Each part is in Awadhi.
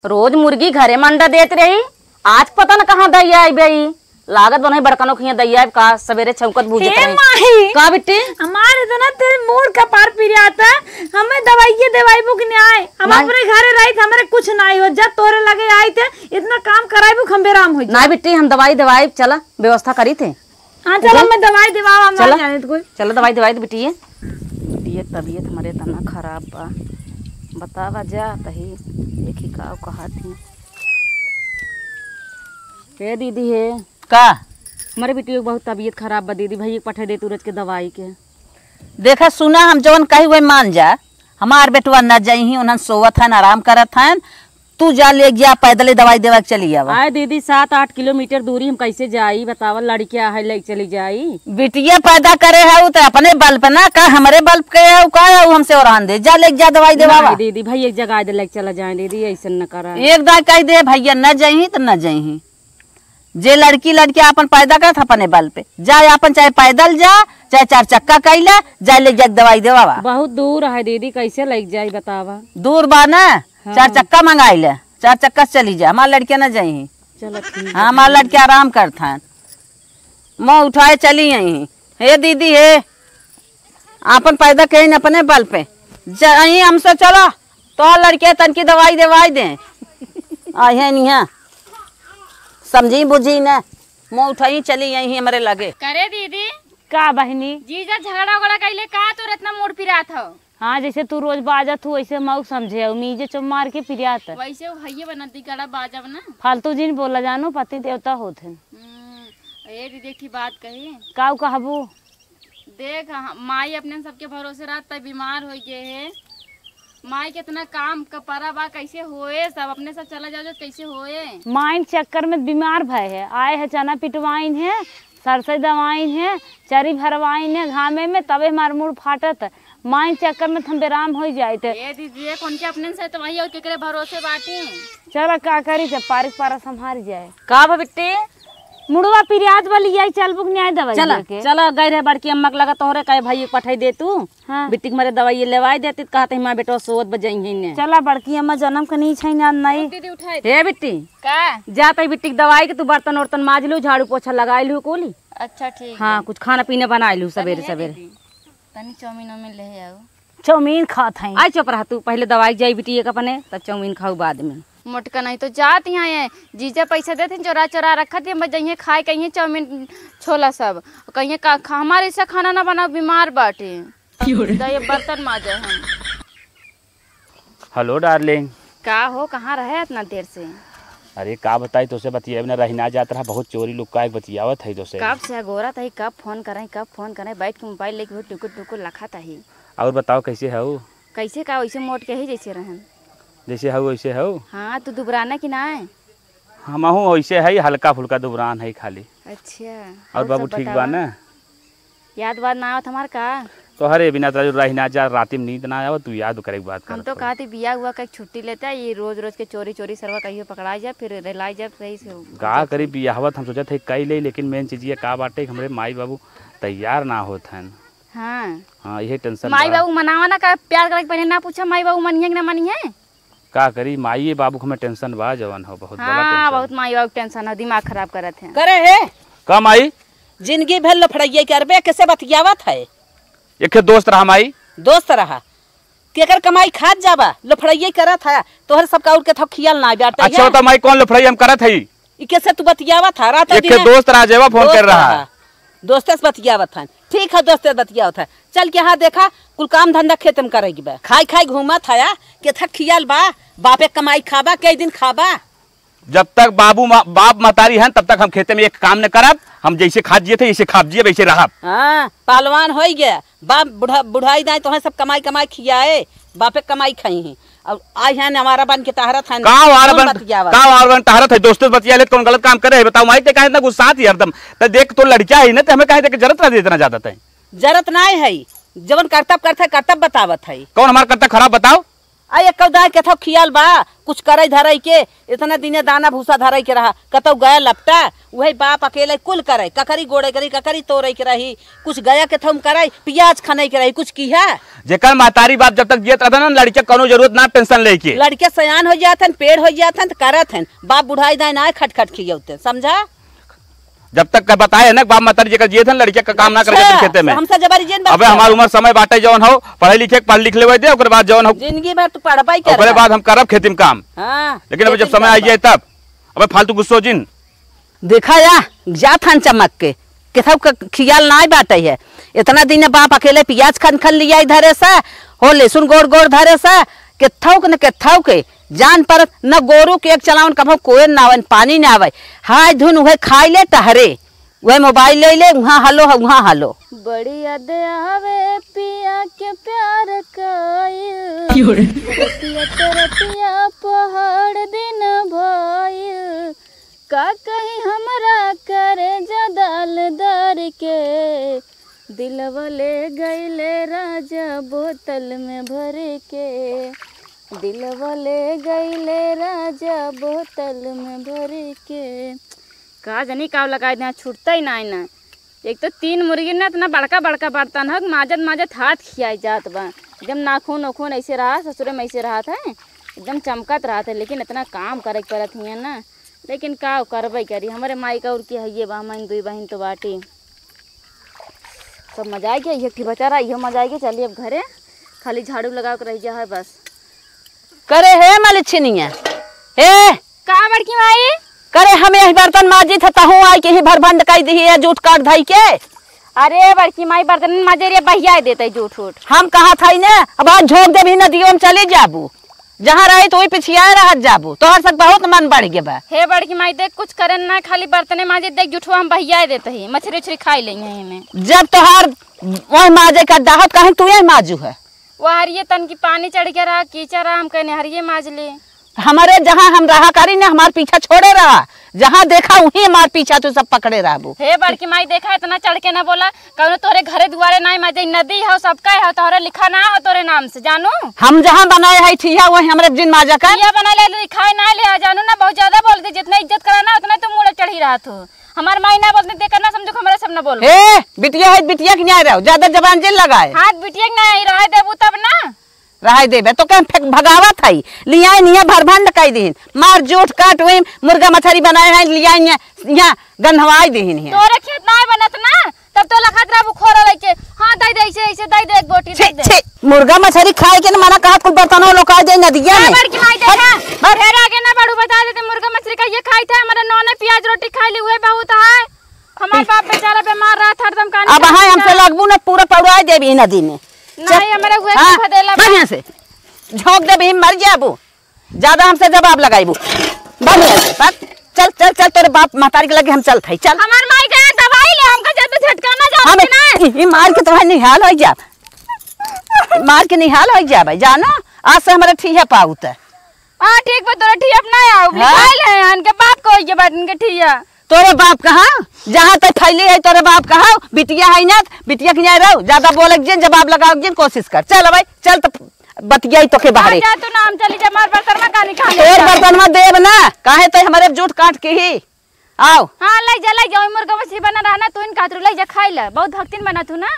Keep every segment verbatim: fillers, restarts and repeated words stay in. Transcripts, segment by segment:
रोज मुर्गी घरे में अंडा देत रही, आज पता न कहाँ दई आई बई। लागत बनही बड़कनो खिया दई आई का, सवेरे छौंकत भूजत हे रही। माही! का बिट्टी? हमार इतना तेज मूड कपार पिरियात है, हमें दवाइये देवाई बुक नहीं आए। हम नाई। अपने घरे रही थे, हमारे कुछ नहीं हो, जब तोरे लगे आई थे, इतना काम कराई बुक हम बेराम हो जाए। नाई बिट्टी, हम दवाई देवाई, चला व्यवस्था करी थे। हाँ, चलो, उठो। मैं दवाई दिवावा, हम चलो। ना जाने तो कोई। चलो, दवाई दिवाई दे बिटिया। बिटिया के तबीयत हमरे इतना खराब बा, बतावा जा तही, देखी का कहत ही। हे दीदी हे। का? हमरे बिटिया के बहुत तबीयत खराब बा दीदी, भैया के पठे दे तू रोज के दवाई के। देखा सुना, हम जवन कही वही मान जा। हमार बेटवा न जइही, उन्हन सोवत हन, आराम करत हन, तू जा, ले जा, पैदले दवाई देवा के चली आवा। आए दीदी, सात आठ किलोमीटर दूरी हम कैसे जाई, बतावा, लड़किया है, ले चली जाई। बिटिया पैदा करे हऊ त अपने बल पे ना, का हमरे बल पे हऊ, का हऊ हमसे ओरहन दे, जा ले जा दवाई देवावा। नहीं दीदी, भाई एक जगह दे ले चला जाए दीदी, ऐसन न करा। एक दाई कह दे भैया न जइही त न जइही, जे लड़की लड़किया अपन पैदा करत अपने बल पे जा, अपन चाहे पैदल जा, चाहे चार चक्का कैला जा, ले जा दवाई देवावा। बहुत दूर है दीदी, कैसे ले जाई बतावा। दूर बा ना, हाँ। चार चक्का मंगाई ले, चार चक्का से चली जा, हमार लड़किया ना जाई। चलो ठीक हाँ, है। हमार लड़किया आराम करत हैं, मुँह उठाए चली आई। हे दीदी हे, आपन पैदा कहीं अपने बल पे जाई, हमसे चलो, तो लड़के तनकी दवाई देवाई दे। आहे निहा समझी बुझी न, मुँह उठाई चली आई हमरे लगे। करे दीदी। का बहिनी? जीजा झगड़ा उगड़ा कैले का तोर इतना मूड पिरात हो? हाँ, जैसे तू रोज बाजत हू, वैसे मऊ समझे हऊ, मीजे चो मार के पिरियात। वैसे वो हइये बनत दी, गड़ा बाजब ना। फालतू जिन बोला जानो, पति देवता होत हैं। हम्म, ए दीदी, एक ठे बात कही। काऊ कहबू? देख, ह-, माई अपने सबके भरोसे रहत, तब बीमार होइ गए है। माई के इतना काम क परा बा, कैसे होए सब, अपने सब चला जाओ जो कैसे होए? माइन चक्कर में बीमार भय है, आए है चना पिटवाइन है, सरसों दवाइन है, चरी भरवाइन है घामे में, तबे हमार मूड़ फाटत। माई चक्कर में त हम बेराम होइ जाइत। ए दीदी, एक उनके अपने से तो वही और केकरे भरोसे बाटी। चला का करी, जब पारिक पारा संभारी जाए। का बा बिट्टी? मुड़वा पिरियात वाली आई, चल बुक न्याय दवाई चला, लेके। चला, गई रहे बड़की अम्मा के लगा, तोहरे कहे भाई पठाई दे तू। हाँ। बिट्टी के मरे दवाई लेवाई देती, त कहते हमार बेटवा सोवत बजई है ने। चला, बड़की अम्मा जन्म के नहीं छै ना, नहीं। दीदी उठाई दे। हे बिट्टी। का? जा तई बिट्टी के दवाई के तू बर्तन उर्तन माज लू, झाड़ू पोछा लगाई लू कुली। अच्छा, ठीक हाँ, बा। कुछ खाना पीना बनाई लू तनी सवेरे हे सवेरे। दीदी, तनी चाउमीन वाउमीन ले आओ। चाउमीन खात हई। आई चुप रह तू, पहिले दवाई जाई बिटिया के अपने, तब चाउमीन खाऊ बाद में। मोटका नहीं तो जात यहाँ है, जीजा पैसा देत हैं, चोरा चोरा रखत हैं, बस जइहें खाए कहिए चाउमीन छोला सब, कहिए का खा-, हमारे से खाना ना बनाओ, बीमार बाटे। क्यों रे? तो ये बर्तन माजे हम। हेलो डार्लिंग। का हो, कहाँ रहे इतना देर से? अरे का बताई तोसे, बतियावे ना रही ना जात रहा, बहुत चोरी लुक्का एक बतियावत है तोसे। कब से अगोरत है, कब फोन करें, कब फोन करें, बैठ के मोबाइल लेके भी टुकुर टुकुर लखत है। और बताओ कैसे हऊ? कैसे का, वैसे मोट के ही जैसे रहन। जैसे हऊ वैसे हऊ? हाँ, तू दुबराना कि ना है? हमहू वैसे है, हल्का फुल्का दुबरान है खाली। अच्छा, और और बाबू सब ठीक बतावा? बा ना? याद वाद ना आवत हमार का? तोहरे बिना तो रही ना जा, राती में नींद ना आवत, तू याद करे के बात हम करत तो हो। कहती बिया हुआ का एक छुट्टी लेता, ये रोज रोज के चोरी चोरी सरवा कहियो पकड़ा जा, फिर रिलाई जा सही से। का करी, बियाहवा त हम सोचत है कई ले, लेकिन मेन चीज ये का बाटे कि हमरे माई बाबू तैयार ना होत हन। हाँ। हाँ, यही टेंशन माई बा। बाबू मनावा ना का, प्यार करे के पहले ना पूछा माई बाबू मनिहे कि ना मनिहे। का करी, माई बाबू के हमें टेंशन बा, जवन हो, बहुत बड़ा हाँ, टेंशन। बहुत माई बाबू टेंशन हो, दिमाग खराब करत हैं। करे हे। का माई? जिंदगी भर लफड़ाइये करबे, कैसे बतियावत है? एक दोस्त रहा माई। दोस्त रहा? केकर कमाई खात जाबा? लफड़ाइये करत है, तोहर सबका और के थो खियाल ना बाटे अच्छा है। बता माई, कौन लफड़ाई हम करत है? ई कैसे तू बतियावत है? रात एक दिन दोस्त रहा, जेवा फोन दोस्त कर रहा। रहा। दोस्ते से बतियावत है। ठीक है, दोस्ते से बतियावत है। चल के हाँ देखा, कुल काम धंधा खेत में करे के बा। खाई खाई घूमत है, के थक खियाल बा, बापे कमाई खाबा, कई दिन खाबा? जब तक बाबू मा-, बाप मतारी हैं, तब तक हम खेते में एक काम न करब। हम जैसे खात जिए थे, ऐसे खाब जिए, वैसे रहब। हाँ, पहलवान होई गया। बाप बुढ़ा, बुढ़ाई दाई तोहे सब कमाई, कमाई खियाए, बापे कमाई खाई हैं। और आई हैं हमारा बन के टहरत हैं। का हमारा कौन बन, बतियावत? का हमारा बन टहरत है? दोस्तों से बतिया ले, कौन गलत काम करे है? बताओ माई, ते काहे इतना गुस्सा थी हरदम? ते देख, तो लड़किया है ना, ते हमें काहे देख जरूरत ना दे इतना ज्यादा ते। जरूरत ना है, जवन करतब करत है, करतब बतावत है। कौन हमारा करतब खराब बताओ? आ, एक दाई केथौ खियाल बा, कुछ करई धरई के, इतना दिने दाना भूसा धरई के रहा, कतौ गया लपटा, उहै बाप अकेले कुल करई, ककरी गोड़े करी, ककरी तोड़े के रही, कुछ गया केथौ करई, पियाज खनई के रही, कुछ किहा? जेकर महतारी बाप जब तक जियत रहता ना, लड़के कौनो जरूरत ना पेंशन लेके। लड़के सयान होइ जात हन, पेड़ होइ जात हन, त करत हन, बाप बुढ़ाई दाई ना खट खट खियौते, समझा? जब तक का बताए है ना, बाप महतारी जेकर जिए थे, लड़किया का काम ना करे अच्छा, खेते में। हमसे जबरी जिन अबे बच्चा। हमार उम्र समय बाटे, जौन हो, पढ़े लिखे, पढ़ लिख लेवे दे, ओकर बाद जौन हो। जिंदगी भर तू पढ़बा ही ओकरे करबा। बाद हम करब खेती में काम। हाँ, लेकिन अबे जब खेती समय आ करबा। जाए तब, अबे फालतू गुस्सो जिन। देखा या, जात हन चमक के, केथौ का खियाल नाय बाटे है। इतना दिन बाप अकेले पियाज खन खन लियाई धरे सा, हो लहसुन गोड़ गोड़ धरे सा, केथौ के न केथौ के, जान पर न गोरू के एक चलावन कभौ कोयर ना आवे, न पानी ना आवे। हाय धुन उहै खाई ले टहरे, उहै मोबाइल ले ले, उहाँ हलो, उहाँ हलो। बड़ी याद आवे पिया के प्यार कइल। क्यों रे? रतिया त रतिया पहाड़ दिन भइल। का कहीं हमरा करेजा दाल दर के, दिलवा ले गइले राजा बोतल में भर के, दिलवा ले गइले राजा बोतल में भर के। का जानी का लगाए दे, छूटता ही ना, ना। एक तो तीन मुर्गी ना इतना बड़का बड़का बर्तन है, माजत माजत हाथ खियाई जात बा। एकदम नाखून उखून ऐसे रहा, ससुरे में ऐसे रहत है, एकदम चमकत रहत है, लेकिन इतना काम करे के पड़त हियाँ ना। लेकिन का करबे करी, हमरे माई का उर की हइये बा, हमन दुई बहिन तो बाटी। सब मजा आइगे, एक ठी बचा रहा, इहो मजा आइगे। चली अब घरे, खाली झाड़ू लगावे के रह जा है बस। करे हे मलिछिनिया, हे का बड़की माई? करे हम यही बर्तन माजी था, तहूँ आई के ही भरभंड कई दिही है जूठ काट धई के। अरे बड़की माई, बर्तन माजे रे, बहिया देते जूठ उठ। हम कहा था ही ना, अब आज झोंक देबी नदियों में चली जाबू। जहाँ रही तो वही पिछियाए रहत जाबू, तोहर सब बहुत मन बढ़ गए बा। हे बड़की माई, देख कुछ करे ना, खाली बर्तने माजे, देख जुठवा हम बहियाए देते ही, मछरी उछरी खाई लेंगे एमे। जब तोहार वह माजे का डाहत, कहीं तू यही माजू है। वह हरिये तन की पानी चढ़ गया रहा, कीचड़ रहा, हम कहने हरिये माज ले। हमारे जहाँ हम रहा करी ने, हमार पीछा छोड़े रहा, जहाँ देखा वहीं हमार पीछा तू सब पकड़े रहबू। हे बड़की माई, देखा इतना चढ़ के ना बोला, कौनो तोरे घरे दुआरे नाई माजे, नदी हो, सबका हो, तोरे लिखा ना हो तोरे नाम से, जानू। हम जहाँ बनाए है ठिया, वही हमरे जिन माजा का। ठिया बनाए ले, लिखाए ना ले, जानू ना, बहुत ज्यादा बोल दे, जितना इज्जत करा ना, उतना तू मुड़े चढ़ी रहत हो। हमार माई ना बोलते, देखा ना समझो, हमारे सब ना बोलो। हे, बिटिया है, बिटिया के न्याय रहो, ज्यादा जबान जिन लगाए। हाँ, बिटिया के न्याय रहे देबू तब ना। रहे देबे, तो कहीं फेंक भगावत है, लियाए निया भरभंड कई दिन, मार जूठ काट वही मुर्गा मछरी बनाए हैं, लियाए निया, यहाँ गन्हवाई दिहिन है। तोरे खेत ना बनत ना, तब तो लखत रहबू खोरा लेके, हाँ, दे दे, ऐसे, ऐसे दे दे, एक बोटी छी, दे दे। छी, मुर्गा मछरी खाए के न मना कहत, कुल बर्तनों लोकाई दे नदिया हाँ, में। बड़की माई देखा, हट, हट। ढेर आगे ना बढ़ू, बता देते, मुर्गा मछरी का ये खाई था, हमारे नौने प्याज रोटी खाई ली, वही बहुत है। हमार बाप बेचारा बीमार रहत हरदम, कानी अब खाई हाँ, हमसे बेचारा। लगबू न, पूरा पौड़ाई देबी नदी में। नहीं, चल। हमारे हुए हाँ, के भदेला बा। बढ़िया से झोंक देबी, मर जाबू। ज्यादा हमसे जवाब लगाइबू। बढ़िया से, भाग। चल, चल, चल, तोरे बाप महतारी के लगे हम चलत हई, चल। हमार माई का दवाई ले, हमका ज्यादा झटका ना जाओ हम कि ना? ई, ई मार के तोहार निहाल हो जा। मार के निहाल हो जा भाई, जानो? आज से हमारे ठीहे पाउत है। हाँ, ठीक बा, तोरे ठीहे अपना आओ। हाँ? निकाल है, इनके बाप को ये बात, इनके ठीहे। तोरे बाप कहाँ? जहाँ तक फैली है तोरे बाप कहाँ? बिटिया है ना, बिटिया के न्याय रहो, ज्यादा बोले के जिन, जवाब लगावे के जिन, कोशिश कर। चल भाई, चल तो बतियाई तोके बाहरे। जा तू ना, हम चली जा, हमार बर्तनवा का निकाले तोर जा। बर्तनवा देब ना, काहे तो हमरे जूठ काट के ही। आओ। हाँ, ले जा, ले जा, ओई मुर्गा मछली बना रहा ना, तू इन कातरू ले जा, खाई ले, बहुत भक्तिन बना तू ना।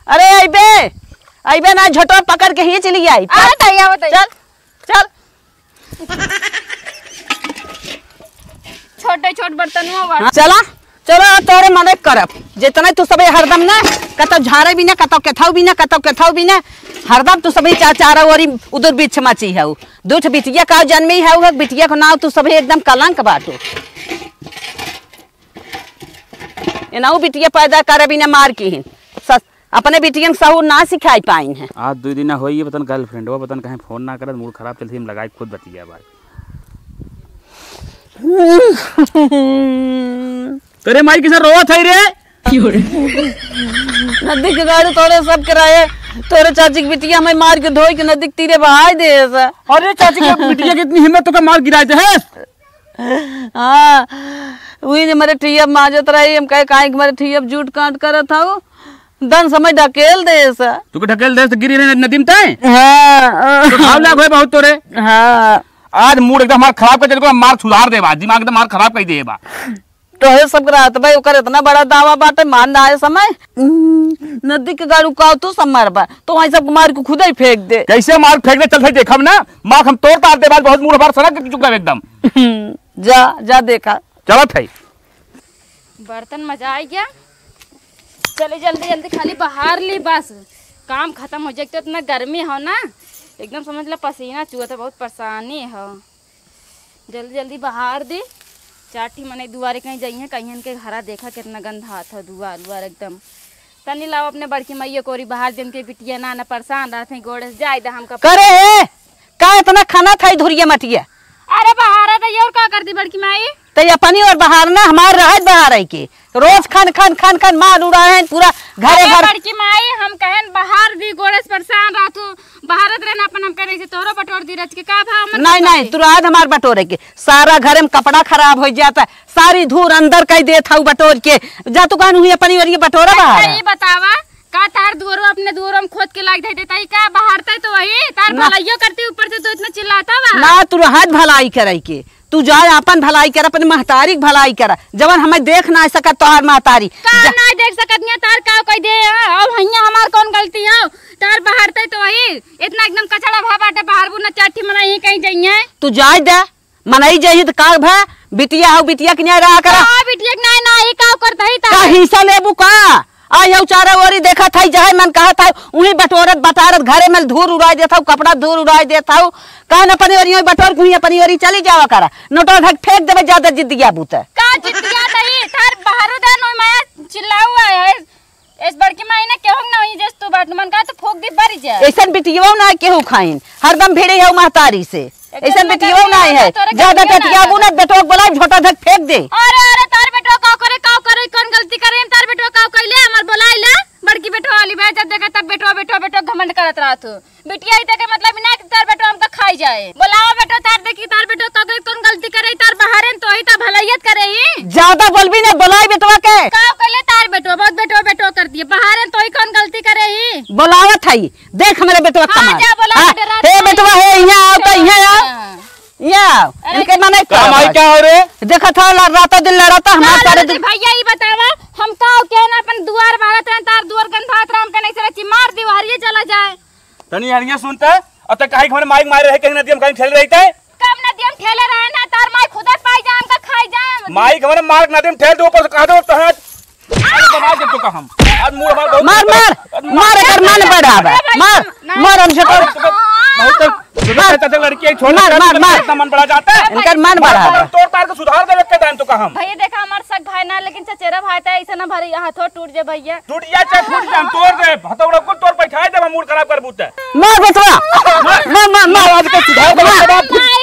अरे अइबे, अइबे ना, झोटवा पकड़ के ही चली आई। आ, बताइए, आ, बताइए। चल, चल। छोटे छोट बर्तनवा बा। हाँ, चला, चला, तोरे मने करब। जितना तू सबे हरदम ना, कतौ झाड़े भी ना, कतौ केथाऊ भी ना, कतौ केथाऊ भी ना, हरदम तू सबे चा-, चारों ओरी उदुर बीच मची है। दू ठो बिटिया का जन्मी है, वो बिटिया को नाव तू सबे एकदम कलंक बाटू। एनाऊ बिटिया पैदा करे बिना मार की ही। सस-, अपने बिटियन के सहूर ना सिखाई पाइन है। आज दुई दिना होई, ये पता न girlfriendवा पता न कहीं फोन ना करत, मूड खराब चलती, हम लगाई खुद बतिया भाई। तोरे माई किसे रोवत है रे? नदी के गाड़ू तोरे सब कराए, तोरे चाची के बिटिया हमें मार के धोई के नदी के तीरे बहाई दे ऐसा। अरे चाची के बिटिया के इतनी हिम्मत तो का मार गिराए दे है? हाँ, वही जे मरे ठिया माजत रही, हम कहे काहे के मरे ठिया जूठ काट करत हऊ। दन समय ढकेल देस। तू के ढकेल देस त गिरी रहे नदी में तय? हाँ। तो घाव लाग होए बहुत तोरे। हाँ। आज मूड एकदम हमार खराब कर देबा, मार सुधार देबा, दिमाग एकदम हमार खराब कर देबा। तोहे सब रहत बा, ओकर इतना बड़ा दावा बाटे, मार ना आए समय। हम्म, नदी के गाड़ू का तू सब मारबा, तो वहीं सबको मार के खुदे ही फेंक दे। कैसे मार फेंक दे, चल भाई देखब ना, मार हम तोर तार देबा, बहुत मूड हमार सनक चुका है एकदम। हम्म, जा, जा देखा। चलत है। बर्तन मजा आ गया। चली जल्दी जल्दी खाली बहार ली बस, काम खतम हो जाए। एक तो इतना गर्मी हो ना, एकदम समझ ला पसीना चुअत है, बहुत परेशानी हो। जल्दी जल्दी बहार दी। चार ठी मनई दुआरे कहीं जइहें, कहीं इनके घरा देखा कितना गंधात हो दुआर उआर एकदम। तनी लाओ अपने बड़की मइया कोरी बहार दे, इनके बिटिया ना ना परेशान रहत हैं गोड़े से, जाए दे हमका। करे हे, का इतना खाना था धुरिया मटिया? अरे बहारा तो ये और का करती बड़की माई? तो ये अपनी और बहारना, हमार रहत बहार है के। रोज खन खन खन खन मार उड़ाए हैं पूरा घरे अरे घर। बड़की माई, हम कहन बहार दी गोड़े से परेशान रहत हूँ, बहारत रहना अपन, हम कह रही से तोरो बटोर दी रच के का भाव मन नहीं, नहीं, तुरंत हमार बटोरे के। सारा घरे में कपड़ा खराब हो जाता, सारी धूर अंदर कई देत हऊ बटोर के। जा तू कहन हुई अपनी ओर ये बटोरा अच्छा, बहार। ये बतावा, का तार दुआरो अपने दुआरो में खोद के लाग दे देता ही का? बहारता तो वही, तार ना। भलाइयो करती, ऊपर से तो इतना चिल्लाता बा। ना, तू रहत भलाई करे के, तू जाए आपन भलाई कर, अपने महतारी के भलाई कर, जवन हमें देख ना सकत तोहार महतारी। का जा- ना देख सकत नहीं, तार का कोई दे, अब हइया हमार कौन गलती हो? तार बहारते तो वही, इतना एकदम कचड़ा भा बाटे, बहारबू ना चार ठी मनई कहीं जइहें। तू जाए दे, मनई जइही त का भा, बिटिया हो, बिटिया के न्याय रहा करा। का बिटिया के न्याय ना, ई का करत हई का तार? हिस्सा लेबू का? आई हऊ चारों ओरी देखत हई, जहे मन कहत हऊ, उहीं बटोरत बटारत घरे में धूर उड़ाई देत हऊ, कपड़ा धूर उड़ाई देत हऊ। कहन अपनी ओरी बटोर, उहीं अपनी ओरी चली जावा करा। नोटवा धक फेंक देबे, ज्यादा जिद्दिया बूते। का जिद्दिया नहीं, थार बहारू दे नोई माया चिल्लाऊ है। इस बड़की माई ना केहू ना होई, जस तू बात मन का तो फूक दी बरी जा। ऐसन बिटियो ना केहू खाइन, हरदम भिड़े हऊ महतारी से। एकदम ऐसन बिटियो ना है, ज्यादा टटियाबू ना, बेटवा के बोलाई, झोटा धक फेंक दे। अरे, अरे, तार बेटवा का करे, का करे, कौन गलती करे, तार बेटवा का कइले, हमार बोलाई ले, बड़की बेटवा वाली बे, जब देखा तब बेटवा, बेटवा, बेटवा घमंड करत रहत हो। बिटिया ही तक मतलब ना कि तार बेटवा हमका खाई जाए। बोलावा बेटवा, तार देखी, तार बेटवा का करे, कौन गलती करे, तार बहारे तो ही, तार भलाइयत करे ही। ज्यादा बोलबी ना, बोलाई बेटवा के। का कइले तार बेटवा, बहुत बेटवा, बेटवा कर दिए, बहारे तो ही कौन गलती करे ही। बोलावत हई। देख हमरे बेटवा हाँ, कमाल। जा बोला, हाँ, डरा हे मत। बेटवा, हे, यहाँ आओ, तो यहाँ आओ। हाँ। यहाँ आओ। अरे इनके मने का माई, क्या हो रे? देखत हो, ल-, रातों दिन लड़त हो, हमार का सारे लड़त दिन। भैया, ई बतावा, हम का हो, केहन अपन दुआर बारत रहन, तार दुआर गंधात रहा, हमके नहीं से रची, मार दीवार, ये चला जाए। तनी यार, ये सुनते, अब तक काहे के हमारे माई मारे रहे, कहीं नदी में कहीं खेल रही थे? कब नदी में खेले रहे ना, तार माई खुदा पाई जाए, हमका खाई जाए। माई के हमारे मार नदी में ठेल दे, ऊपर से कह दो, तो है। अरे बना दे तो का हम। आज मूड हमारा बहुत मार, मार, मार, एकर मन बढ़ावा। मार, मार, हम से अरे तो बहुत, बहुत तो मार। चाचा लड़की है, छोड़ मार, दे, मार, मार। इतना मन बढ़ा जाता है। इनकर मन मार, बढ़ावा। तोड़ तार के सुधार देवे के दान तो का हम। भैया देखा, हमार सग भाई ना, लेकिन चचेरा भाई था, ऐसे ना भारी हाथों टूट जाए भैया। टूट जा, चाहे फूट जा, हम तोड़ दे। हथौड़ा को तोड़ बैठा दे, हम मूड खराब कर बूते। मार बचवा। मार, मार, मार। मार, आज के सुधार कर मार।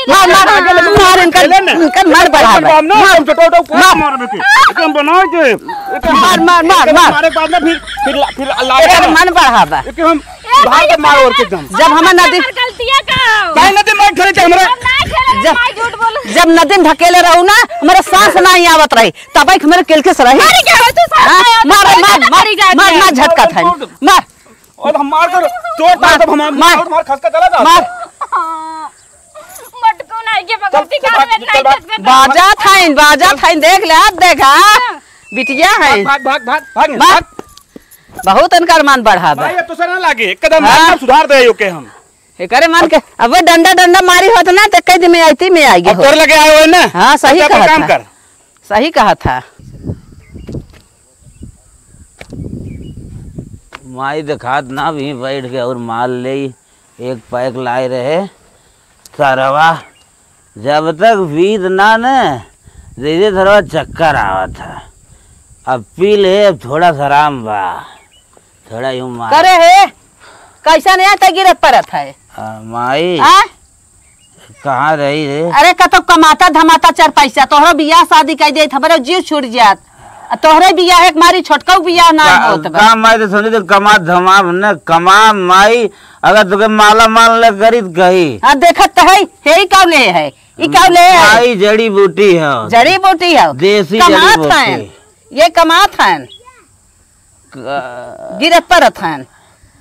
मार, मार। मार, इनकर, खेले ना। इनकर मार बढ़ा दे। हम ना, मार। हम छोटा उठा मार। मार देते। एकदम बना के। मार, मार, मार, मार। मारे के बाद ना फिर, फिर ला-, फिर ला-, लागे एकर ना। मन बढ़ावा। एक हम ए, भाई, भाई, के मार और के एकदम। जब हमार नदी हमार गलतियाँ का हो? काहे नदी में खेले थे हमरा? हम ना खेले रे, जब, भाई झूठ बोलो। जब नदी में ढकेले रहू ना, हमारा सांस नहीं आवत रही, तब एक हमारे केलके से रही। अरे क्या हो तू सांस हाँ? नहीं आवत मार, रही? मार, मार, मरी जाती मार, है। मार, झटका था। मार। और हम मार कर तोड़ तार मार, तब हम मार। मार, मार खसका चला जाता। मार। मटको नहीं के चल, बगल से चल, क्या भाग, में चल, भाग। नहीं खसका बाजा थाइन, बाजा थाइन, देख ले, आप देखा। बिटिया है। भाग, भाग, भाग, भाग, मार। भाग। बहुत इनकर मन बढ़ा बा। भाई, अब तो सर ना लागे, एक कदम हाँ। मार, सुधार दे यो के हम। एकरे मन के, अब वो डंडा, डंडा मारी होत ना, तो कई दिन में आईती में आएगी अब हो। तोर लगे आए हो ना? हाँ, सही अच्छा, तो कहा काम था। कर। सही कहा था। माई देखात ना भी बैठ के और माल ले एक पैक लाए रहे सरवा, जब तक पीत ना न, जैसे सरवा चक्कर आवत है। अब पी ले, अब थोड़ा सा आराम बा, थोड़ा यूं मार। करे हे, कैसा नहीं आता गिरत परत है? आ, माई, आ? कहाँ रही रे? अरे, कतो कमाता धमाता चार पैसा, तोहरो बियाह शादी कर देत, हमरो जीव छूट जात। आ तोहरे बियाह एक मारी, छोटका बियाह ना का, होत बा। का माई तो समझे तो कमा धमा न कमा माई, अगर तुके माला माल न करी त कही। हाँ, देखत तो है, हे ही काव ले है, ई काव ले है? माई जड़ी बूटी है। जड़ी बूटी है। देसी जड़ी कमात बूटी। हैं, ये कमात हैं। गिरत परत हन।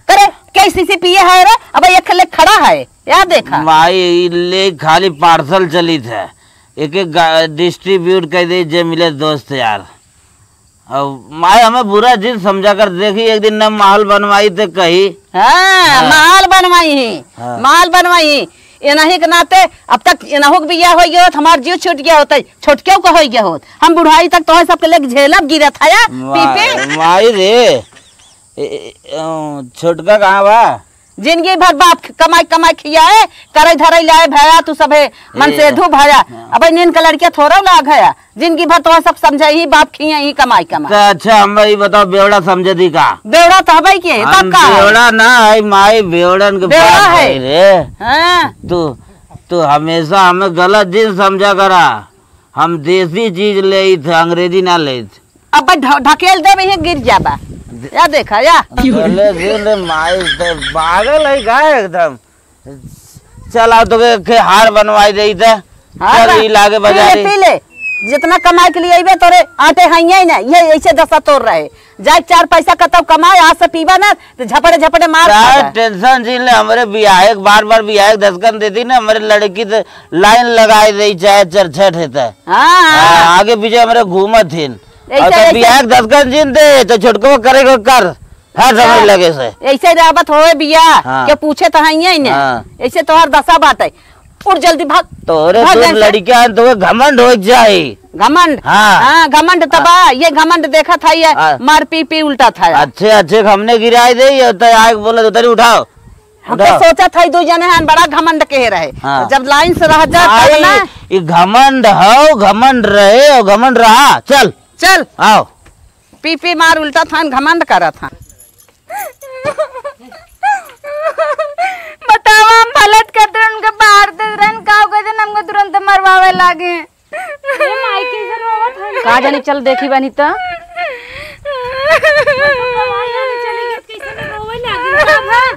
करे, कैसी सी पिए है रे? अब एक ले खड़ा है, या देखा। माई, ई ले खाली parcel चलित है। एक एक गा-, distribute कर दे जे मिले दोस्त यार। अब माई हमें बुरा जिन समझा कर, देखी एक दिन न महल बनवाई तो कही। हाँ, हाँ। महल बनवाई ही, हाँ। महल बनवाई ही। एनाही के नाते अब तक एनाहू के बियाह होइ गया होत, हमार जीव छूट गया होत, छोटकेऊ के होइ गया होत। हम बुढ़ाई तक तोहे सबके लेके झेलब गिरत हया, पी पी। माई रे, ए, ए, अ, छोटका कहाँ बा? जिंदगी भर बाप ख-, कमाई, कमाई खियाए, करे धरे लाए भया, तू सभे मन से ए, धू भया। हाँ। अब नीन का लड़किया थोड़ा लाग हया, जिंदगी भर तोहे सब समझे ही, बाप खिया ही, कमाई, कमाई। तो अच्छा, हम ई बताओ, बेवड़ा समझे दी का? बेवड़ा तो हबे के, हम तब का है? बेवड़ा ना है, माई, बेवड़न के बेवड़ा बाप है। है रे। हाँ। तू, तू हमेशा हमें गलत जिन समझा करा। हम देसी चीज लेइत है, अंग्रेजी ना लेइत। अब ढ-, ढकेल देबे, ही गिर जाबा। दे- या देखा, या। अरे सुन रे माई, ते पागल है का एकदम? चल, आओ, तोके के हार बनवाई देइत है। हाँ, चल, बा-, ई लागे पी ले, बाजारी। पी ले। जितना कमाई के लिए अइबे, तोरे आटे हइये ही ना। ये ऐसे दशा तोर रहे। जाए चार पैसा कतौ कमाए, आज से पीबा ना, तो झपड़े झपड़े मार का खाबा। Tension जिन ले, हमरे बियाहे के बार बार बियाहे के दसकन देती ना, हमरे लड़की से line लगाए दे, चाहे चरछट है तो। हाँ, हाँ। हाँ, आगे पीछे हमरे घूमत हिन। ऐसे, और तो ऐसे। बियाह के दसकन जिन दे, तो छोटको करे को कर। हाँ, समझ हाँ। लगे से। ऐसे रहबत होए बिया, हाँ। के पूछे तो हइये ही ने। हाँ। ऐसे तोहर दशा बाटे। उठ जल्दी भाग। तोरे भाग दूर यहाँ से। लड़कियां, तोके घमंड हो जाए। घमंड? हाँ। हाँ, घमंड तबा, हाँ। ये घमंड देखा था, ये हाँ। मार पी पी उल्टा था। अच्छे, अच्छे, हमने गिराए दे, ये तो आए बोले तो तरी उठाओ। हम तो उठाओ। सोचा था, दो जने हैं, बड़ा घमंड के रहे। हाँ। जब line से रह जा, तब आई, ना। ये घमंड हो, घमंड रहे और घमंड रहा। चल। चल। आओ। पी पी मार उल्टा थान घमंड करत हन। बतावा, हम भलत करत रहन, उनके बाहर देत रहन, का हो गए, हमके तुरंत मरवावे लागे। ए माई, कैसे रोवत हन? का जानी, चल देखी बानी त। चली गई, कैसे रोवे लागे? का भा?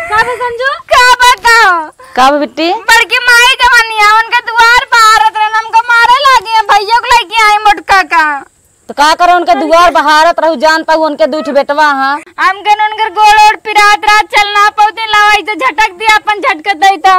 का भा संजू? का बताओ? का भा बिट्टी? बड़की माई जवनिया, उनके दुआर बहारत रहन, हमको मारे लागे, भैया को लेके आई मोटका का। तो का करे, उनके दुआर बहारत रहू, जान पाऊ उनके दुइ ठे बेटवा हाँ। हमके उनकर गोड़ ओड़ पिरात रहा, चल ना पौते, लावा इसे झटक दिया, अपन झटक दे तो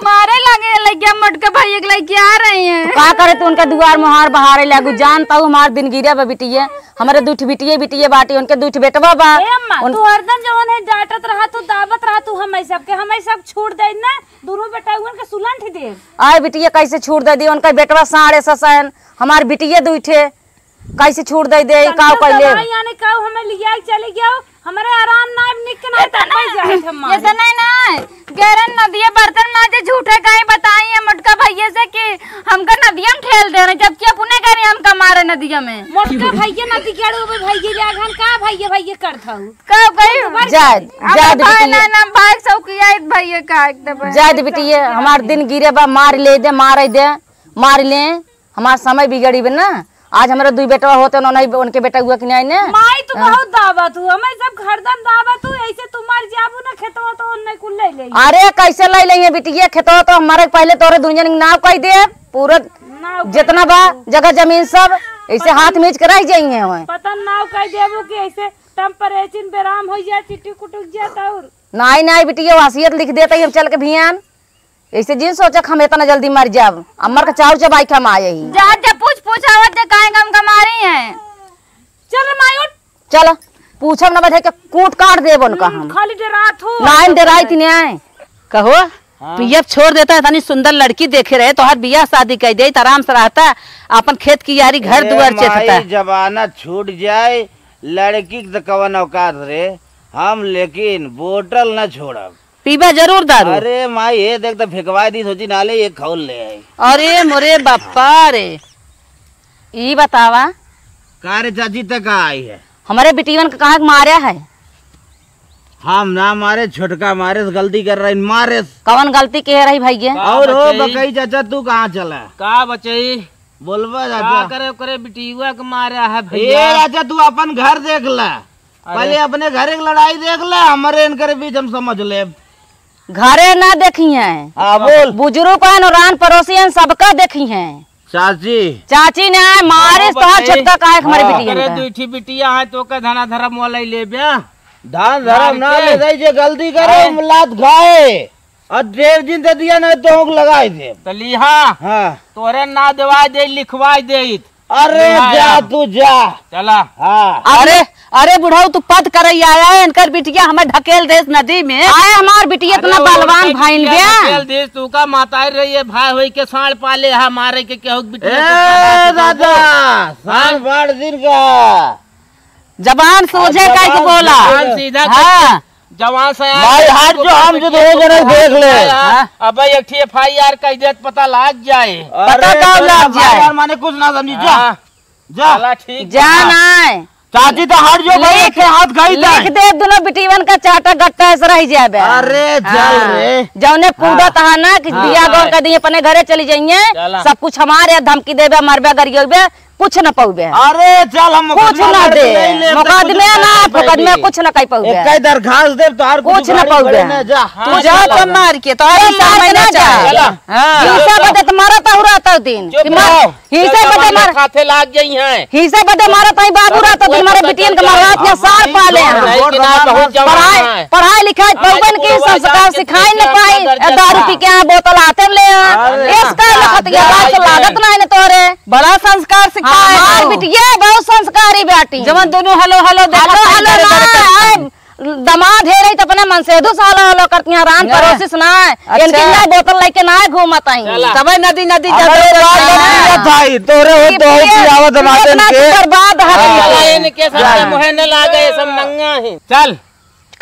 मारे लगे लइकिया, मोटके भैया के लइकिया आ रही हैं। तो का करे, तू उनके दुआर मुहार बहारे लागू, जान पाऊ हमार दिन गिरे बा बिटिये, हमरे दुइ ठे बिटिये, बिटिये बाटी, उनके दुइ ठे बेटवा बा। ए अम्मा, उन- तू हरदम जवन है डांटत रहा, तू दाबत रहा, तू हम सबके, हम सब छोड़ दे ना, दोनों बेटा उनके सुलंठ दे। आए बिटिये, कैसे छोड़ दे दी, उनका बेटवा साढ़े ससैन, हमार बिटिये दुइ ठे। कैसे छूट दे दे, ई काव कैले? यानी काव हमें लिया के चली गयो, हमरे आराम ना, निक ना, ये तो ना, ये तो नहीं ना, गैरन नदिया बर्तन माजे, झूठे काहे बताई है मोटका भैया से कि हमका नदिया में ठेल दे रहे, जबकि अपने घरे हमका मारे नदिया में। मोटका भैया नदी के अड़ू में भैया जागन का भैया भैया कर थाऊ। का गई? जाए, अब जाए भाई बिटिया। ना, ना भाई सौकिया भैया का एकदम। जाए दे बिटिया, हमार दिन गिरे बा, मार ले दे, मार दे, मार ले। हमार समय बिगड़ी बे ना। आज हमरा दुइ बेटवा होते, उन्होंने उनके बेटा हुआ कि नहीं ने? माई तो हाँ। बहुत दावत हूँ, हमें सब हरदम दावत हूँ, ऐसे तू मर जाबू ना, खेतवा तो उन्हें कुल ले ले। अरे कैसे ले लेंगे बिटिया, खेतवा तो हमारे पहले तोरे दुनिया के नाव कह दे, पूरा नाव कह जितना बा देबू। जगह जमीन सब, ऐसे पता हाथ मीच के रह जाइए हमें। पता नाव कह देबू कि ऐसे टम्परेचिन बेराम हो जाए, चिट्टी कुटुक जाए तो और। नहीं, नहीं बिटिया, वसीयत लिख देते ही हम चल के भियान। ऐसे जिन सोचक हम इतना जल्दी मर जाब, अम्मर का चाउर चबाई के हम आए ही। जा, जा, पूछ, पूछ, आवत जे काहे गम गमारी हैं। चल रे माई, उठ। चल, पूछब न बैठे के कूट काट देब उनका हम्म, हम। खाली डरात हो। नाइन डराई थी न्याय। कहो, हाँ। पियब छोड़ देता है, इतनी सुंदर लड़की देखे रहे, तोहर बियाह शादी कर दे, आराम से रहता, अपन खेत कियारी घर ए दुआर माई, चेतता। जमाना छूट जाए, लड़की के तो कवन औकात रे, हम लेकिन बोतल न छोड़ब। पीबा जरूर दारू। अरे माई, ये देख तो फेंकवा दी, सोची नाले ये खौल ले आई। अरे मोरे बापा रे, ई बतावा। का रे चाची, तक का आई है? हमारे बिटियवन के कहाँ के मारे है? हम ना मारे, छोटका मारे से गलती कर रही, मारे से। कवन गलती के रही भैया? का और हो बचई? बकई चाचा, तू कहाँ चला? का बचई? बोलबा का चाचा। करे ओकरे बिटियुआ के मारे है ए भैया? चाचा, तू अपन घर देख ला। अरे। पहले अपने घरे के लड़ाई देख ले, हमरे इनकर बीच हम समझ लेब। घरे ना देखी हैं। हाँ, बोल। बुजुर्ग हैं, रान पड़ोसी हैं, सबका देखी हैं। चाची। चाची ने आए मारिस, तोहार बताई। छटका काहे के हमारे हाँ। बिटिया अरे का? दुई ठी बिटिया है तो का धना धर्म वाला ही लेब्या। धान धरम ना ले जाई, जे गलती करे, हाँ। लात खाए। और डेढ़ दिन दे दिया ना तो हम लगाई दे। तो लिहा। हाँ। तोरे ना देवाई दे, लिखवाई दे। अरे लिहा जा यार। तू जा। चला। हाँ। अरे, अरे बुढ़ऊ, तू पद करई आया है, इनकर बिटिया हमें ढकेल देस नदी में। आए हमार बिटिया इतना अरे वो बलवान लड़का भाईन बिटिया बे। ढकेल देस, तू का माताई रही है, भाई होई के साँड़ पाले हा, मारे के केहू के बिटिया ए के साँड़ दादा, साँड़ हाँ? बाढ़ दिन का। जबान सोझे जबान कह के बोला। जबान सीधा हाँ। जवान से भाई, हाथ जो हम जो दो जने देख ले। हाँ। अब एक ठी F I R कह देत, पता लाग जाए। अरे, पता का लाग जाए? यार, माने कुछ ना समझी, जा। हाँ। जा। चला, ठीक जा बा। ना। चाची तो हट जो भाई, लिख, एक हाथ गई था। लिख दे, दोनों बिटिवन का चाटा गट्टा ऐसे रह जाबे। अरे, चल हाँ। रे। जौने कूदत हाँ। हा ना कि हाँ, बिया गौर हाँ। कर दिए, अपने घरे चली जाइए। चला। सब कुछ हमारे, धमकी देबे, मरबे, गरियोबे, कुछ न पउबे। अरे चल, हम कुछ मुकदमा ना लड़ के दे, नहीं लेब, तो मुकदमे कुछ ना ना, कर मुकदमे पाएबे। कुछ ना कर पउबे। एक कई दरखास्त देब, तोहार कुछ कुछ ना गाड़ी पउबे। पड़े ना, जा। तू कुछ जा ना तो पउबे। मार के, तो अरे अभी मार सामने के ना ना जा। चला। हाँ। हिंसा बदे तो मारत हूँ रात दिन। चुप कि मार-, रहो। हिंसा चल, बदे जमाना मार-, खाते लाग गई हैं। हिंसा बदे मारत हई बाबू, रात दिन हमारे बिटियन के मरवा के सार पाले हैं। नहीं कि ना, बहुत जवान पढ़ाई, है। पढ़ाई लिखाई आज पउबन की पूरा संस्कार बाजार के सिखाई न दूसरा पाई। दर्जा दारू था। पी के यहाँ बोतल आते ले हैं। अरे। इसका लखत ये बात से लागत नहीं न तोरे। बड़ा संस्कार सिखाए हाँ, हमार हो। बिटिया बहुत संस्कारी बाटी। जवन दोनों हेलो, हेलो देखा हेलो, ताई हेलो करे ना, करे। आए, दमाद हे रही तो अपने मन से दो साल हेलो करती हैं, रान ना। परोसिस ना है। अच्छा। इनके ना बोतल लेके ना घूमत आई। चला। तबे नदी, नदी अरे जगह बात जगह बन है। गया था, ई तोरे हो ये तो हो पिए, पियावत पिए नाचन इतना के। बर्बाद है हाँ। पिए। चला, इनके साथ जा। मुहे न लागे, सब नंगा है। चल।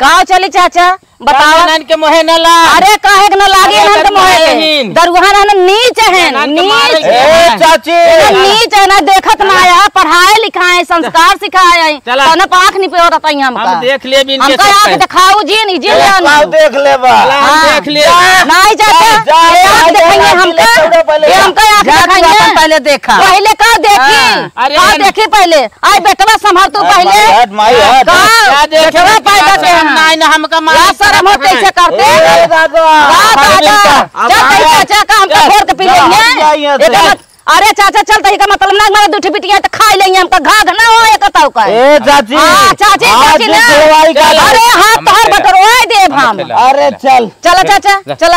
का चली चाचा? बतावा। इनन के मोहे न लाग। अरे काहे के न लागे अरे इनन के मोहे के? दरुहन हन नीच हन, इनन के मारे नीच। के ए, चाची। इनन नीच है ना, देखत ना आया, पढ़ाए लिखाए, संस्कार सिखाए हैं। चला। तने पाख नहीं पे औरत आई हमका। हम देख लेब इनके हमका सब आँख पे। दिखाऊ जी, नहीं जी ए, जान। का देख लेबा? चला, हम हाँ। देख लेब। नहीं चाचा, जा, जा, ये आँख जा, दिखाइए जा, हमका। ले, ले, ले, ये हमका आँख जा, तू दिखाइए। अपन पहले देखा। पहले का देखी? हाँ। अरे का अन- देखी पहले? आई बेटवा संभाल तू हट पहले। माई, हट माई, हट। का? का देखे बेटवा पैदा के हम ना, ना हमका मार लाज शरम हो कैसे करते? ए, दादा। का अरे दादा? बेटा। जा कहीं चाचा का हमका जा, घोर के पी जा, लेंगे। जा यहाँ से। इतना, अरे चाचा चल तही का मतलब ना, मारे दूठी बिटिया तो खाई लेंगे हमका घा घना हो एक ताऊ का। ए चाची। हाँ, चाची, हाथ चाची ना। धोवाई का अरे हाथ हम तोहर खेला। बटरवाई देब हम हम। खेला। अरे चल। चला चाचा, चला।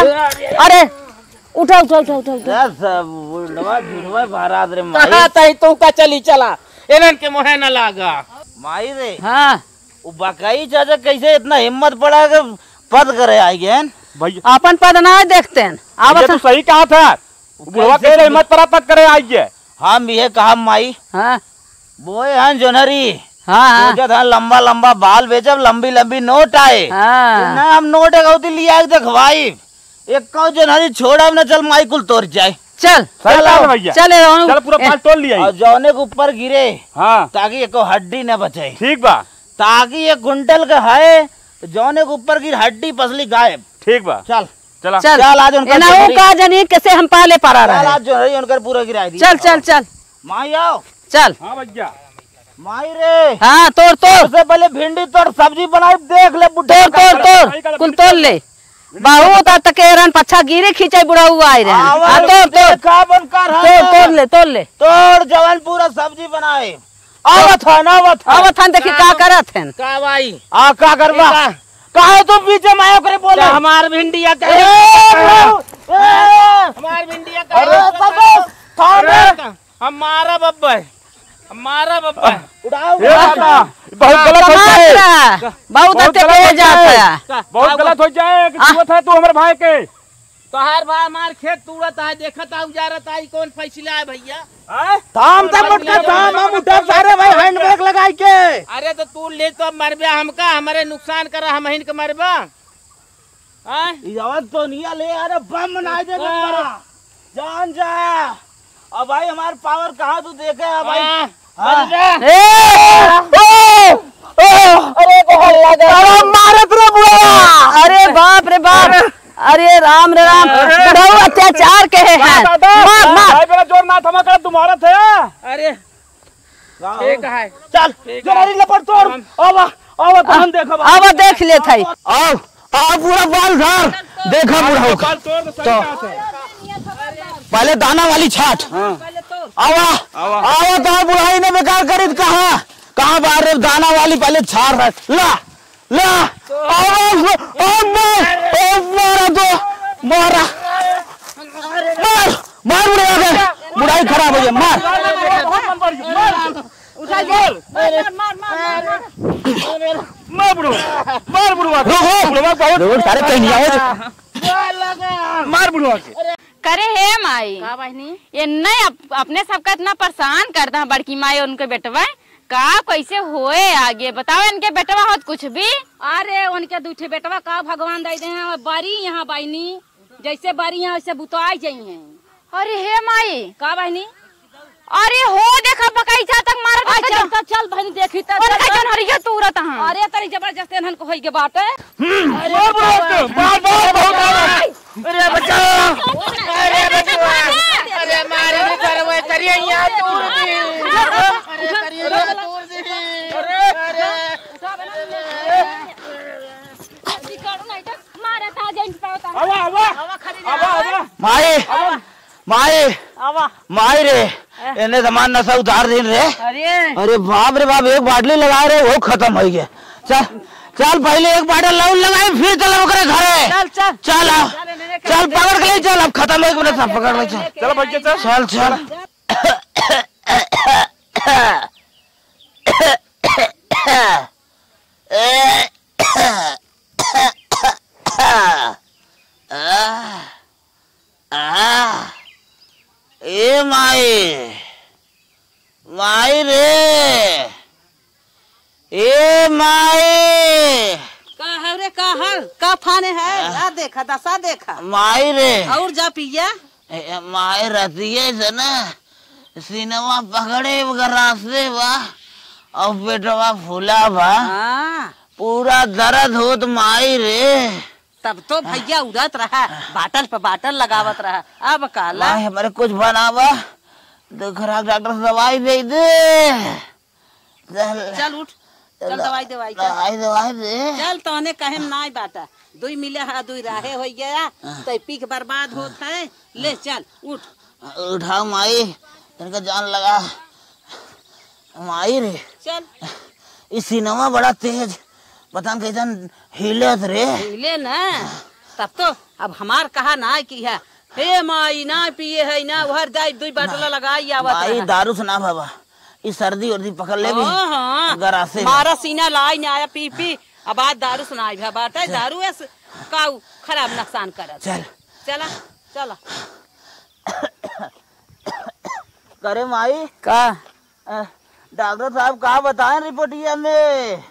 अरे उठा, उठा, उठा, उठा, उठा। ए, सब बुढ़वा झुढ़वा महाराज रे माई। कहाँ तई तू का चली चला, इनन के मोहे न लागा। माई रे, हाँ। उ बकई चाचा कैसे इतना हिम्मत पड़ा के पद करे आई गए हैं? भैया। अपन पद ना देखते हैं। भैया, आवत तू सही कहा था। उ बुढ़वा कैसे कैसे हिम्मत पड़ा पद करे आई गए? हम ये कहा माई। हाँ। बोए हैं जोनहरी। हाँ, हाँ। सोचत हैं लंबा लंबा बाल बेचब, लंबी लंबी नोट आए। हाँ। ना हम नोट एक अवती लिया के देखवाई। एक कौ जोनहरी छोड़ब न, चल माई कुल तोर जाए। चल। सही चलो। बात है भैया। चले रहनु। चल पूरा ए। बाल तोड़ लिया। और जौने के ऊपर गिरे, हाँ। ताकि एको हड्डी न बचे। ठीक बा। ताकि एक कुंटल का है, जौने के ऊपर गिर हड्डी पसली गायब। ठीक बा। चल। चला। चल। चल, आज उनका एना ऊ जोनहरी का जनी कैसे हम पाले पड़ा चल, रहे। आज जोनहरी उनकर पूरा गिराई दी। चल, चल, चल। माई आओ। चल। हाँ भैया। माई रे। हाँ, तोड़, तोड़। सबसे पहले भिंडी तोड़, सब्जी बनाई, देख ले बुढ़ा तोड़, का तोड़, करता। तोड़। कुल तोड़ ले। बहुत आ तके रन पच्छा गिरे खींचे बुढ़ऊ आए रहे। आवा हाँ, तोड़, तोड़। देखा बन कर तोड़, हाँ। तोड़ ले, तोड़ ले। तोड़ जवन पूरा सब्जी बनाए। आवत हन, आवत हन। आवत हन, देखी का करत हन। का भाई? आ, का करबा? का? काहे तुम बीच में आयो करे बोले? का हमार भिंडिया का ए, है? ए, हमार भिंडिया का अरे, है? बस, बस, थाम अरे, रे। हम मारा बब्बे, हम मारा बब्बे। उड़ाओ, ए, उड़ाओ। दादा, बहुत गलत हो कमाल जाए। रहा। बहुत बहुत अच्छे गलत कहे हो जाता जाए। है। बहुत गलत हो जाए कि आ। जुआ था तू हमारे भाई के। तोहार भाई हमार खेत तूड़त है, देखत है, उजारत है, ई कौन फैसला है भैया? हैं? थाम, थाम, उठ के थाम, हम उठब सारे भाई हैंड ब्रेक लगाई के। अरे तो तू ले तो मरबे हमका, हमरे नुकसान करा, हमहिन के मरबा। हैं? ई जवन तोनिया ले, अरे बम बनाई दे हाँ। मरा। जान जा। अब भाई हमार पावर कहाँ तू देखे है भाई? हाँ। हाँ। बच जा। ए! ओ! ओ! अरे, को हल्ला कर। अरे, मारत रे बुआ। अरे, बाप रे, बाप। अरे, राम रे, राम। अरे। बुढ़ऊ अत्याचार के है। मार, मार, मार। भाई, मेरा जोर ना थमा कर, तू मारत है। अरे, ठीक है। चल, ठीक है। जोरारी लपट तोड़। हम आवा, आवा, तो हम देखब। आवा, देख लेत है। आओ। आ, पूरा बाल झाड़। देखा बुढ़ऊ का। बाल तोड़ दे, सही तो बात है। पहले दाना वाली छाट। हाँ। आवा, आवा। आवा, तोहार बुढ़ाई ने बेकार करित कहाँ? कहाँ बाहर रे दाना वाली पहले छाड़ रहा है। ला, ला, आवा, ओ मार, ओ मारा तो, मारा। मार, मार बुढ़ाई के, बुढ़ाई खराब हो गया, मार। उठा दे। मार, मार, मार, मार, मार। मार बुढ़वा, मार बुढ़वा। रुक, रुक। बुढ़वा बहुत रुक, सारे कहीं नहीं आओ। मार बुढ़वा के। करे हे माई। का बहिनी? ये नहीं अप-, अपने सबका इतना परेशान करता है बड़की माई, उनके बेटवा का कैसे होए आगे बताओ, इनके बेटवा होत कुछ भी। अरे उनके दू ठे बेटवा का भगवान दे दे हैं, बड़ी यहाँ बहिनी, जैसे बड़ी यहाँ वैसे बुताई जाई हैं। अरे हे माई। का बहिनी? अरे हो देखा बगीचा तक मारत आ, है चल तो। तो चल बहिनी, देखी तो उनका चल तो। जन हरिया तूरत हैं। अरे तनी जबरदस्त एनहन को होई के बाटे। हम्म, अरे मार, मार, मार, मार, बहुत मार। अरे बचाओ। अरे बचवा। अरे मारे रे सरवा, करिया यहाँ तूर दी। अरे करिया यहाँ तूर दी। अरे। मारा था जेंट्स पावता। आवा, आवा। आवा, खड़ी आवा, आवा। माई, आवा। माई, आवा। माई रे, ए। एने सामान नशा उतार दिन रे। अरे। अरे बाप रे बाप, एक बाटली लगा रे, वो खत्म हो गया। चल, चल पहले एक बाटल लाउल लगाई, फिर चल ओकरे घरे। चल, चल। चल, आ। चल, एने चल, पकड़ के ले चल, अब खत्म हो गया, सब पकड़ ले चल। चल, भाई, चल। चल, चल। आह, ए माई, माई रे, ए माई। का हौ रे, का हौ? का फाने है? आह। आ देखा, दशा देखा। माई रे। और जा पिया। ए, ए, माई रतिये से ना, सीनवा पकड़े गरासे बा, और पेटवा फूला बा। हाँ। पूरा दर्द होत माई रे। तब तो भैया उड़त रहा, बाटल पे बाटल लगावत रहा। अब काला। माई, हमरे कुछ बनावा, तो खराब डॉक्टर से दवाई दे दे। चल। चल उठ, चल चल, दवाई, दवाई, चल। दवाई, दवाई दे। चल, तोहने कहे में नाई बाटा, दुई मिले हा, दुई राहे हो गया, हाँ। तो पी के बर्बाद होत है। ले चल, उठ। उठाओ माई, तनका जान लगा। माई रे। चल। ई सीनवा बड़ा तेज, पता न कैसन हिलत रे। हिले ना, तब तो अब हमार कहा ना कि है, हे माई ना पिए है ना, उहर जाई दुई बाटला लगाई आवत माई रहा। दारू से ना बाबा, ई सर्दी उर्दी पकड़ ले भी। हाँ, हाँ। गरासे में। मारा सीना लाई ना आया पी पी, अब आज दारू से ना आई भा बाटे, चल। दारू ऐस काऊ खराब नुकसान करत। चल। चला, चला। करे माई? का? अ, डॉक्टर साहब का बताएं रिपोर्टिया में?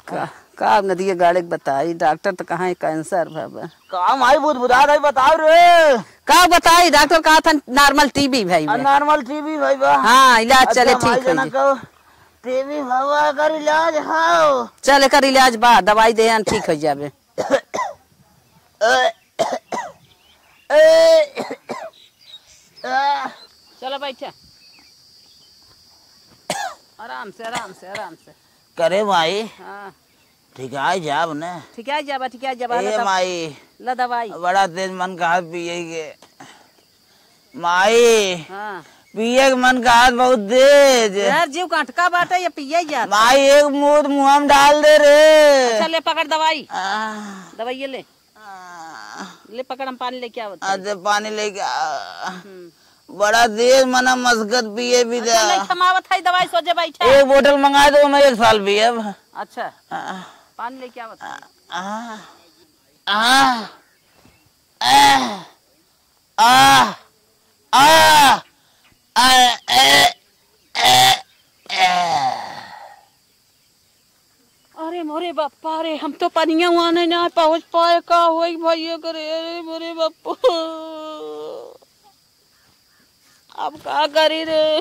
का, का नदिया गाड़े के बताई, डॉक्टर तो कहाँ है, कैंसर भवा। का माई बुदबुदा रही, बताओ रे। का बताई, डॉक्टर कहा था नॉर्मल टीबी भाई आ, बा। नॉर्मल टीबी भाई बा। हाँ, इलाज अच्छा, चले, माई ठीक हो जाए। टीबी भवा कर इलाज हाओ। चल, एकर इलाज बा, दवाई दे, ठीक हो जाबे। चलो बैठा। आराम से, आराम से, आराम से। करे माई, हाँ। ठिकाई जाब न? ठिकाई जाबा, ठिकाई जाबा, ए ला दवा-, माई, ला दवाई। बड़ा तेज मन कहत पिए के। माई, हाँ। पिए के मन कहत बहुत तेज। यार, जीव का अटका बाटे, ये पिए जात। माई, एक मूत मुँह में डाल दे रे। अच्छा, ले पकड़ दवाई। आ। दवाई ये ले। आ। ले पकड़, हम पानी लेके आवत हई। अच्छा, पानी लेके आ। हम्म। बड़ा तेज मना मस्कत पिए भी अच्छा, जा। नहीं थमावत है दवाई, सोझे बैठा। एक बोतल मंगा दो, मैं एक साल पिए अब। अच्छा। हाँ। पानी लेके आवत है। आ, आ, आ, आ, आ, आ, ए, ए, ए। अरे मोरे बापा रे, हम तो पनिया वहाँ नहीं ना पहुँच पाए, का होई भैया करे, अरे मोरे बापा। अब का करी रे,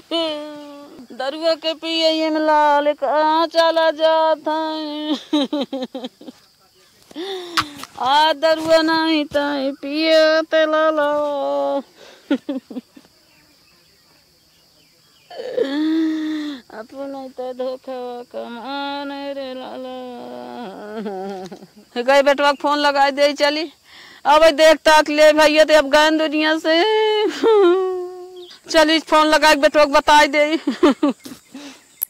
दरुआ के पिए में लाल कहाँ चला जात है। आ दरुआ नहीं ताई पिए ते लाला। अपने तो धोखा कमान रे लाला। गए बेटवा के फोन लगाई दे चली। अब देख ताक ले भैया, ते अब गए दुनिया से। चलिस फोन लगाइ के बेटवा के बताइ देई।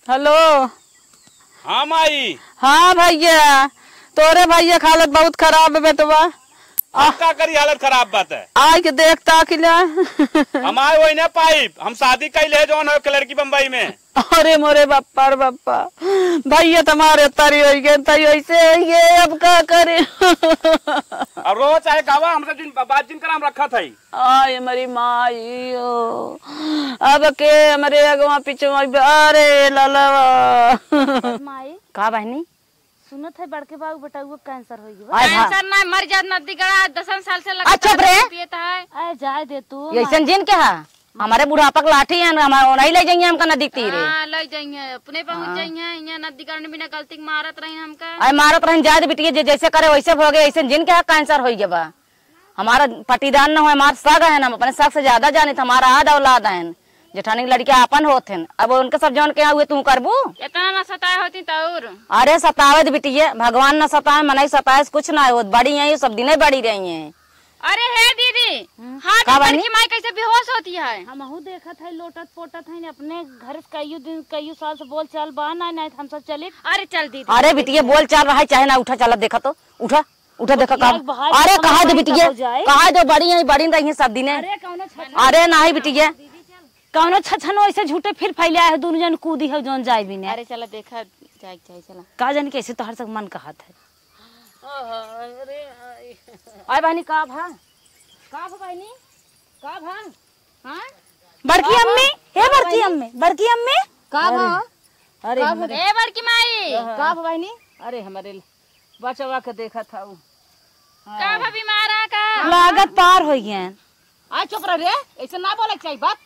हेलो। हाँ माई। हाँ भइया, तोरे भइया के हालत बहुत खराब है बेटवा। हम का करी, हालत खराब बात है। आइ के देख ताकि ले। हम आए वही ना पाइब, हम शादी कइले है जौन है एक लड़की बम्बई में। अरे मोरे बप्पा रे बप्पा, भइया तुम्हारे तरी होइ गए, तरी वैसे होइ गए, अब का करे? अब रो चाहे गावा, हमसे जिन बात जिन कराम रखा था। आय मरी माई ओ, अब के हमरे अगवा पिछवा, अरे ललवा। माई। का बहिनी? सुनत है बड़के बाबू बेटउआ कैंसर होइ गवा। आय भा- कैंसर ना, मर जात नदी गड़ा, दसन साल से आ, चुप रे। पियत है। आय जाए दे तू, ये ऐसन जिन के हा? हमारे बुढ़ापा के लाठी है ना, हमारे ओनाही ले जाइए हमका नदी के तीरे। हाँ, ले जाइए, अपने पहुँच हाँ। जाइए, यहाँ नदी गड़ा बिना गलती के मारत रही हमका। आय मारत रही, जाए दे बिटिया, जे जैसे करे वैसे भोगे, ऐसन जिन के हा कैंसर होइ गवा। हमारा पटीदार न हो, हमार सग है, हम अपने सग से ज्यादा जानित, हमारा आद औलाद हैं, जेठानी के लड़के आपन होत हैं, अब उनके सब जौन के हुए तू करबू? इतना ना सताए होती तो और। अरे सतावे दे बिटिये, भगवान ना सताए, मनई सताए से कुछ ना होत, बड़ी हैं, सब दिने बड़ी रही हैं। अरे हे दीदी, हम्म। हाँ, का तो बनी? बड़की माई कैसे बेहोश होती है? हमहू देखत है, लोटत पोटत है, अपने घर से कईयो दिन, कईयो साल से बोल चाल बा ना, नहीं तो हम सब चली। अरे चल दीदी। अरे बिटिये, बोल चाल रहा है, चाहे ना उठा, चला देखा तो, उठा। उठा देखा का। अरे कहा दे बिटिया, कहा दे, बड़ी है, बड़ी रही है सब दिने। अरे कौनो छछन अरे नाही बिटिया। कौनो छछन ऐसे झूठे फिर फैले आए हो, दोनों जन कूदी हो जौन जाए बिने। अरे चला देखा जाए, जाए चला। का जाने कैसे तोहर सब मन कहत है। आय बहिनी का भा? का भा बहिनी? का भा? हाँ? बड़की अम्मी, हे बड़की अम्मी, बड़की अम्मी। का भा? अरे का भा? हमरे ए बड़की माई। का भा बहिनी? अरे हमरे बचवा के देखत हऊ। का भा बीमार आ का? लागत पार होइ गए। आ चुप रह रे, ऐसे ना बोले के चाहिए बात।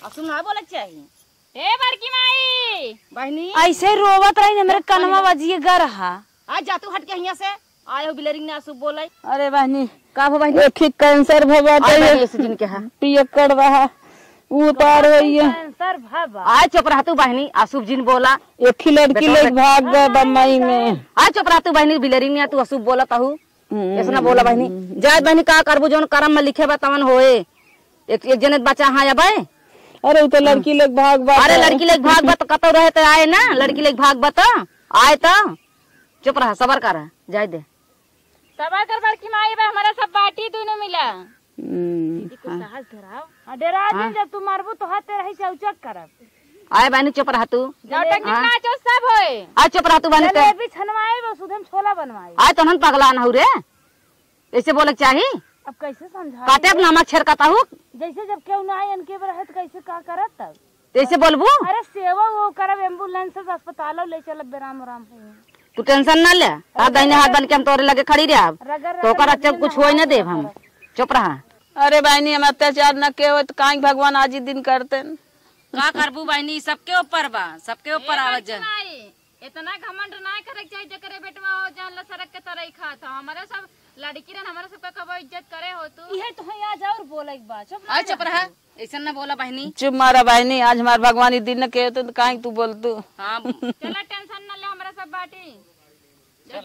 असु ना बोले के चाहिए। ए बड़की माई। बहिनी। ऐसे रोवत रही हमरे कनवा बजिए ग रहा। आ जा तू हट के हियां से। आए हो बिलरिंग ने असु बोले। अरे बहिनी। का भो बहिनी? एक ही कैंसर भवा आ तो बहिनी, ये ऐसे जिन के हा। पियक्कड़ रहा। उ उतार होइए। कैंसर भवा। आय चुप रह तू बहिनी, अशुभ जिन बोला। एक ही लड़की बेटा लेके भाग गए बम्बई में। आय चुप रह तू बहिनी, बिलरिंग ने तू अशुभ बोला तहू। हम्म। ऐसे ना बोला बहिनी। जाए बहिनी, का करबू, जौन करम में लिखे बा तवन होए। एक, एक जने बचा हाँ अबे। अरे उ तो लड़की लेके भाग बा अरे तो। लड़की लेके भाग बा तो कतौ रहे तो आए ना, लड़की लेके भाग बा तो आए तो। चुप रहा, सबर कर, जाए दे। सबर कर बड़की माई, बा हमारा सब बाटी दोनों मिला। हम्म, दीदी को हाँ। साहस धराओ। हाँ, डेरा हाँ। जिन, जब तू मरबू तो हाथ तेरा ही चौचक करब। आए बहिनी चुप रहा तू। नौटंकी हाँ। नाचो सब होए। आ चुप रहा तू बहिनी ते। जलेबी छनवाए, वो सुधम छोला बनवाए। आए तो नन पगला न हो रे। ऐसे बोले के चाही। अब कैसे समझाई? काटे अब नमक छेड़कता हूँ। जैसे जब केहू ना आए, इनके पर है तो कैसे का करब तब? तो ऐसे बोलबू? अरे सेवा वो करब, एम्बुलेंस से अस्पताल ले चलब, बेराम उराम है। तू टेंशन ना ले, हाथ दाहिने हाथ बन के हम तोरे लगे खड़ी रहब। रगड़, तो ओकर रगड़, अच्छा दिन कुछ ना होए ना हाथ देब हम। रगड़। चुप रहा। अरे बहिनी, हम अत्याचार न के होत, काहे भगवान आज ही दिन करते न? का करबू बहिनी, सबके ऊपर बा, सबके ऊपर ए आवत बड़की जा। माई, इतना घमंड ना करे के चाही, जेकरे बेटवा हो जान ला सड़क के तरई खात हो। हमारे सब लड़की रहन, हमारे सबका कबो इज्जत करे हो तू? इहे तो है, आज और बोले के बा, चुप आ, ना चुप रहा। रहा, ऐसन ना बोला बहिनी। चुप मारा बहिनी, आज हमार भगवान ई दिन न के होते तो काहे तू बोलतू? हाँ। चला टेंशन ना ले, हमारा सब बाटी।